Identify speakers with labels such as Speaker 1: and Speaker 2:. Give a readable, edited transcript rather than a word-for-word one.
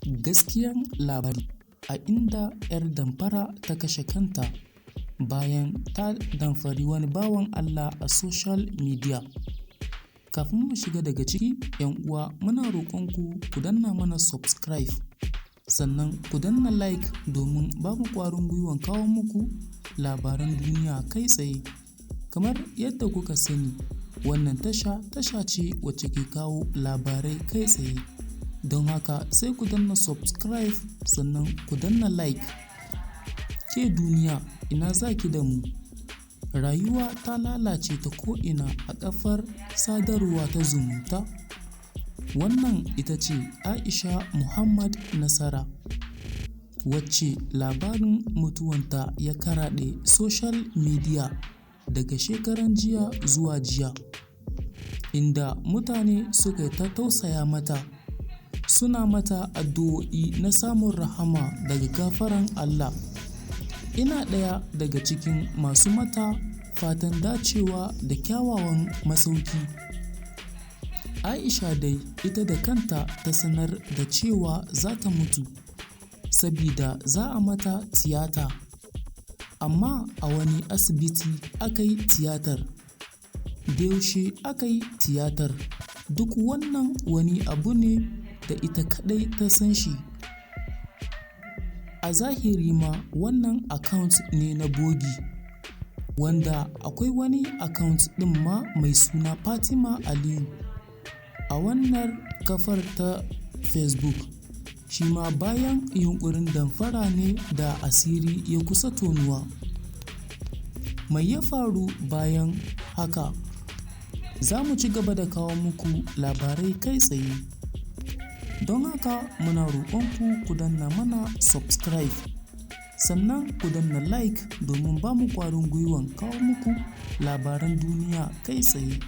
Speaker 1: Gaskiyan labari a inda 'yar damfara ta kashe kanta bayan ta damfari wani bawan Allah a social media. Kafin mu shiga daga ciki, 'yan uwa, muna roƙonku ku danna mana subscribe, sannan ku danna like domin ba mu ƙwarin gwiwan kawo muku labaran duniya kai tsaye. Kamar yadda kuka sani, wannan tasha tasha ce wacce ke kawo labarai kai tsaye. Don haka sai ku danna subscribe, sannan ku danna like. Ke duniya, ina za ki da mu? Rayuwa ta lalace ta ko'ina a kafar sadarwa ta zumunta. Wannan ita ce Aisha Muhammad Nasara, wacce labarin mutuwanta ya karaɗe social media daga shekaran jiya zuwa jiya, inda mutane suka ta tausaya mata, suna mata addu'o'i na samun rahama daga gafaran Allah. Ina ɗaya daga cikin masu mata fatan dacewa da kyawawan masauki. Aisha dai ita da kanta ta sanar da cewa za ta mutu, sabida za a mata tiyata. Amma a wani asibiti aka yi tiyatar, da yaushe aka yi tiyatar, duk wannan wani abu ne da ita kaɗai ta san shi. A zahiri ma wannan account ne na bogi, wanda akwai wani account ɗin ma mai suna Fatima Aliyu a wannan kafar ta Facebook. Shi ma bayan yunƙurin damfara ne da asiri ya kusa tonuwa. Mai ya faru bayan haka? Za mu ci gaba da kawo muku labarai kai tsaye. Don haka muna roƙonku ku danna mana subscribe, sannan ku danna like domin ba mu ƙwarin gwiwan kawo muku labaran duniya kai tsaye.